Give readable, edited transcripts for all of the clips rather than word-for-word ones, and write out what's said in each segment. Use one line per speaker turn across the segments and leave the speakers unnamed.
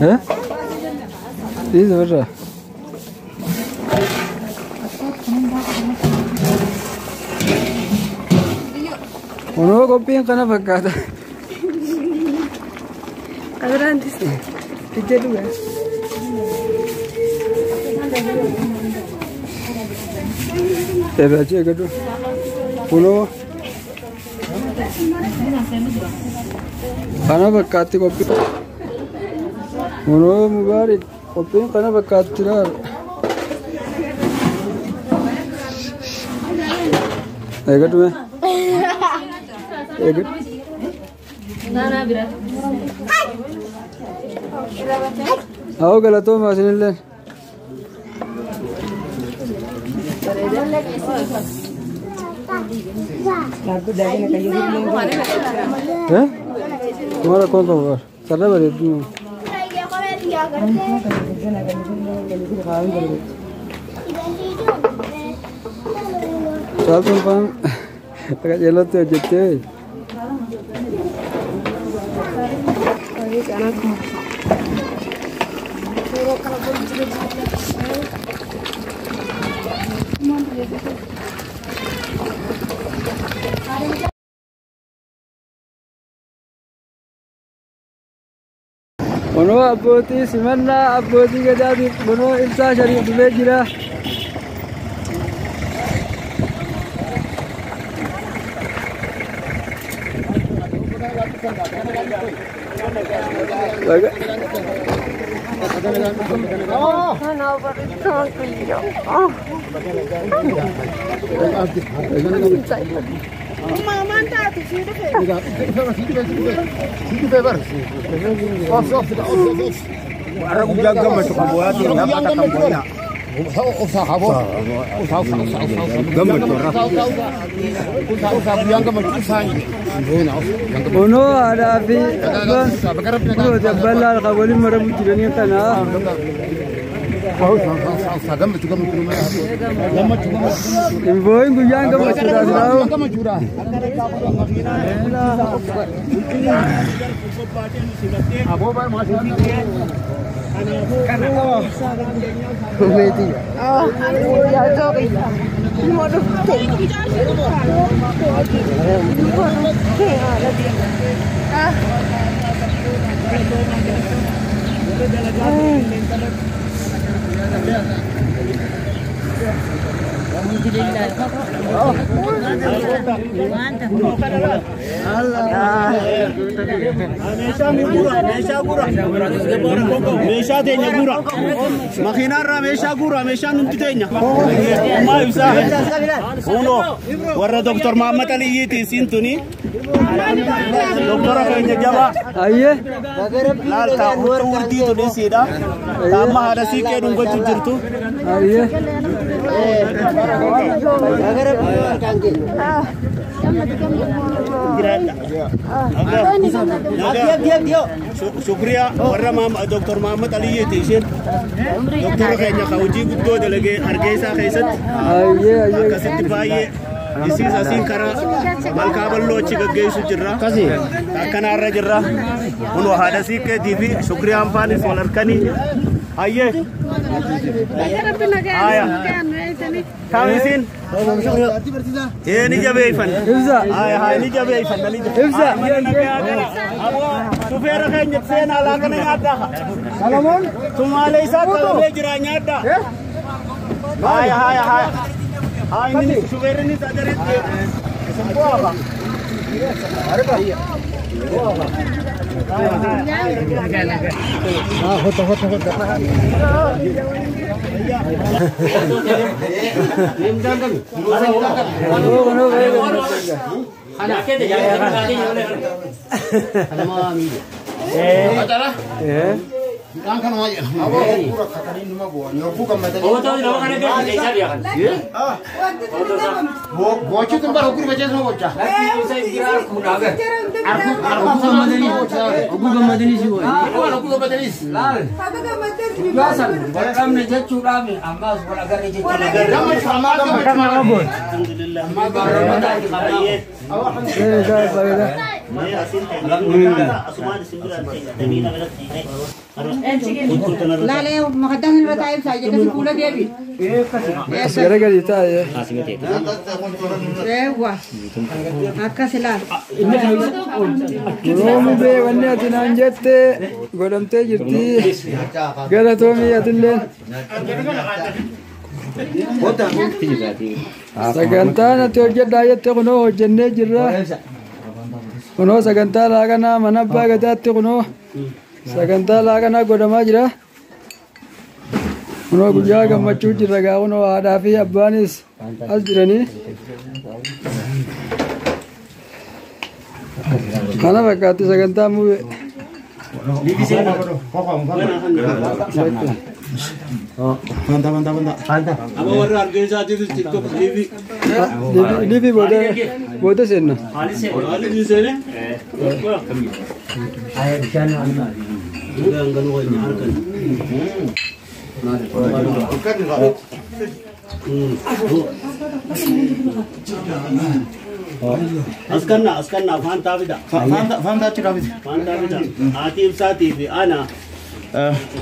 Eh? Isso, verra. Kunoo qophiin kana fakkaata.
Abraantis ija dhugaa.
Eebbachee eegadhu. Kunoo kana fakkaatti qophiin. Kunoo mubaarik qophiin kana fakkaatti laala. Eegadhu mee. Eegadhu. Haa galatooma isinilleen. Eh? Mara koon qabu bara. Sarara bareedduu. Caaltuun faan akka jeelootti hojjettee. Kunoo abbootii simannaa abbootii gadaatiif kunoo ibsaa shariif dhufee jira. Kunoo aadaa fi abbaan kunoo abbaan laala waliin maramu jiranii kana. Hin boo'in guyyaan gammachuudhaaf taa'u.
Meeshaa teenya guura. Makiinaarraa meeshaa guura. Meeshaan nuti teenya. Ammaa ibsaa. Kunoo warra Dooktar Mahammad Aliyyiiti isiin tuni. Dooktora keenya jabaa.
Ayyee.
Laaltaa huccuu wurdii tuni isiidha. Amma haadha siiqqee dhungachuu jirtu.
Ayyee.
Shukriyaa warra Dooktar Mahammad Aliyyiiti isheen. Dooktora keenya kan hojii guddoo dalagee Hargeysaa keessatti.
Ayyee ayyee.
Akkasitti baay'ee isiis asiin karaa malkaa bal'oo achi gaggeessu jirra. Akkanaarra jirra. Kunoo haadha siiqqeetii fi shukriyaan faanis wal harkanii. Hayyee. Haya. Taa'u isiin. Ee ni jabeeffan.
Ibsa.
Haya haya ni jabeeffan.
Ibsa.
Aboo shufeera keenya seenaa laaqana nyaaddaa. Salamoon. Tumaalee isaa qalamee jira nyaaddaa. Haya haya haya. Haya inni shufeerri ajareetti.
Kunoo kunoo baay'ee.
لا لا ما قدام البتاع سايجة كذي كولا ديبي.
أسكرة قريتا يا.
أيوة. أكاسلا.
رومي بي وني أتنانجت قدمت جرتي قالتومي أتلين. Sagantaan ati hojjedhaa jette kunoo hojjennee jirra. Kunoo sagantaa laaqanaa mana abbaa gadaatti kunoo sagantaa laaqanaa godhamaa jira. Kunoo guyyaa gammachuu jirra gaa kunoo haadhaa fi abbaanis as jiranii. Kana fakkaatti sagantaa muumee. Livi booda seenna.
Askanna Fanta bida. Fanta bida. Haati ibsaatii fi ana.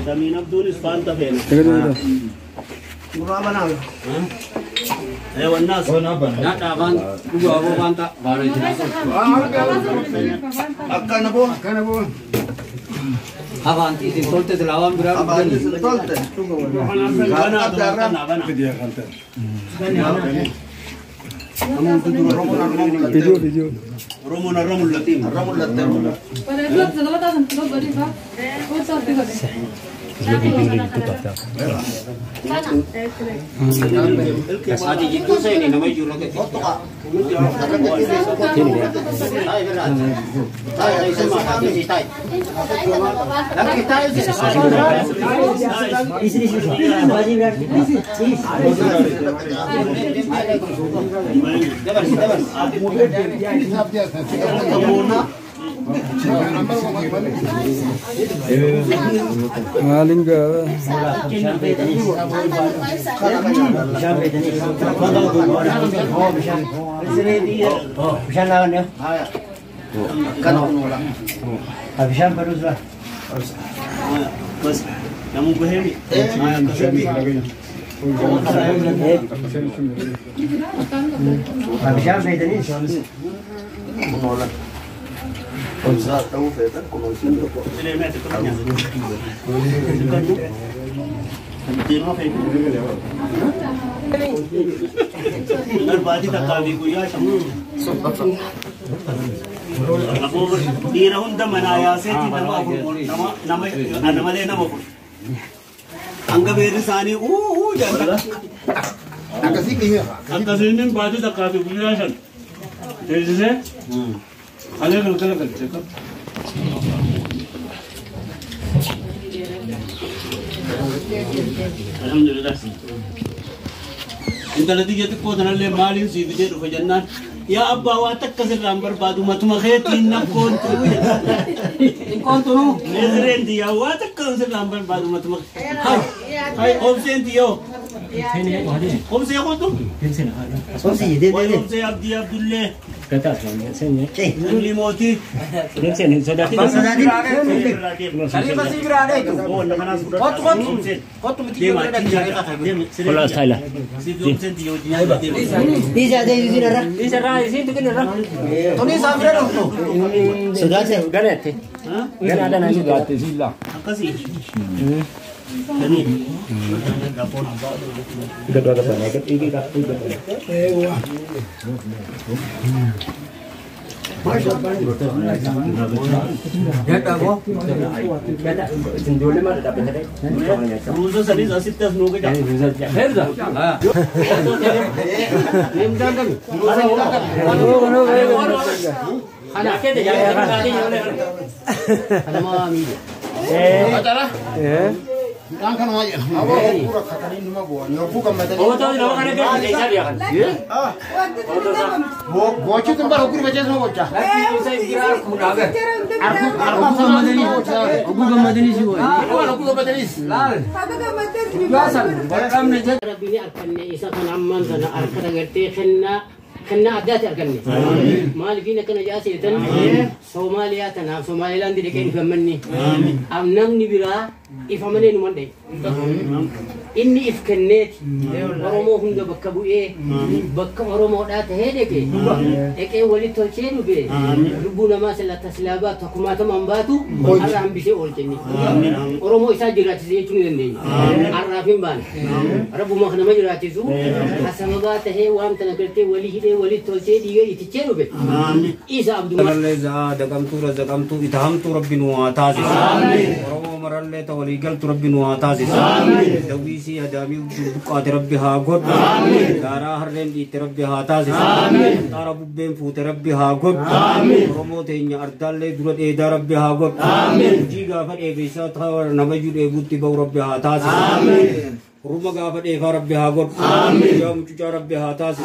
Samiin Abduunis Fanta feena.
Video. Malinga.
Alhamdulillah. Intalli xiqqoo tanallee maaliin sii fidee dhufe jennaan yaa abbaa waa takka sirraan barbaadu matuma keetiin na koontuu koontuu meesireen tiyyaa waa takka sirraan barbaadu matuma hay obseen tiyyoo obsee kootu obsee abdii abdullee Inni mootii
كنا عدات أركني مالكين كنا جاسي تن سوماليا تنا سوماليلاند لكين فمني أم نمني برا إفهمني نمندي إني إفكنيت أرمو هم ده بكبو إيه بك أرمو ده تهدك إيه ولي تلشين بيه ربنا ما سلا تسلابات حكومات منباتو أرام بيسي أولتني أرمو إسا جراتي زي توني دندي أرافين بان ربو ما خنا ما جراتي زو حسمبات هي وام تنقلتي ولي هي ولي تلشين يجي يتشينو بيه إسا عبد الله
الله زاد كم تو رزقم تو إتهم تو ربي نواتازي أرمو مرلة تولي قلت ربي نواتازي دويسي أدامي بقات ربي ها قد دارا هرين دي تربي ها تازي دارا ببين فوت ربي ها قد رموتين أردال درد إيدا ربي ها قد جيغا فر إيبسا تاور نمجد إيبوتي بو ربي ها تازي رما غافر إيفا ربي ها قد يوم چوچا ربي ها تازي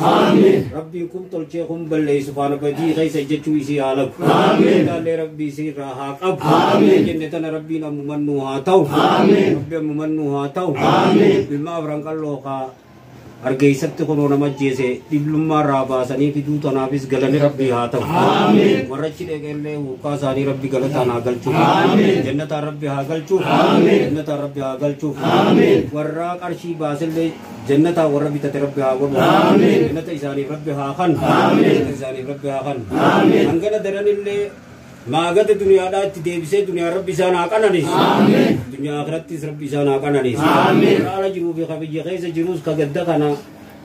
ربي كم تلچه كم بلي سبحان بدي غيس جچو إسي عالم دالي ربي سي راها قب جنتنا ربي نممنو ها تاو ربي ممنو ها تاو بما فرنقلو خا أرجيست كورونا مجلسة دبلومة رابع سني في دوت أنا بس غلني ربي هاتم ورشي لكله وكاساني ربي غلط أنا غلطو جنة ربي هاغلطو جنة ربي هاغلطو ورا كرشي باسل جنة وربي تربي هاغل جنة إساني ربي هاخن جنة إساني ربي هاخن أنغنا درن اللي ما قد الدنيا لا تدبسه دنيا ربي سانا كنانيس دنيا آخرت ربي سانا كنانيس على جروب خبي خيس جروس كقد كنا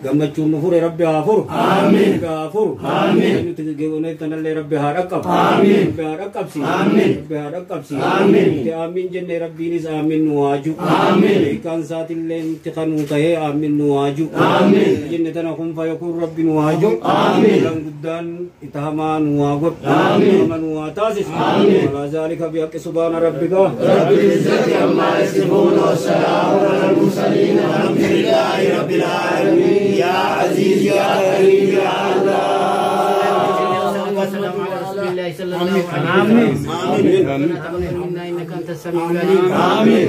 قمت نفور ربي غفور آمين غفور آمين تجيبونه تنال ربي هرقب آمين ربي هرقب سي آمين ربي هرقب سي آمين آمين جن ربي نس آمين نواجو آمين كان سات اللي انتقنوا ته آمين نواجو آمين جن تنقوم فيكون ربي نواجو آمين لم قدان اتهما نواجو آمين من نواتاسس آمين ولا ذلك بحق سبحان ربك
رب العزة عما يصفون والسلام على المرسلين والحمد لله رب العالمين. يا عزيز يا كريم يا الله.
والسلام على رسول الله صلى الله عليه وسلم. آمين. آمين. ربنا تقبل منا انك انت السميع العليم. آمين.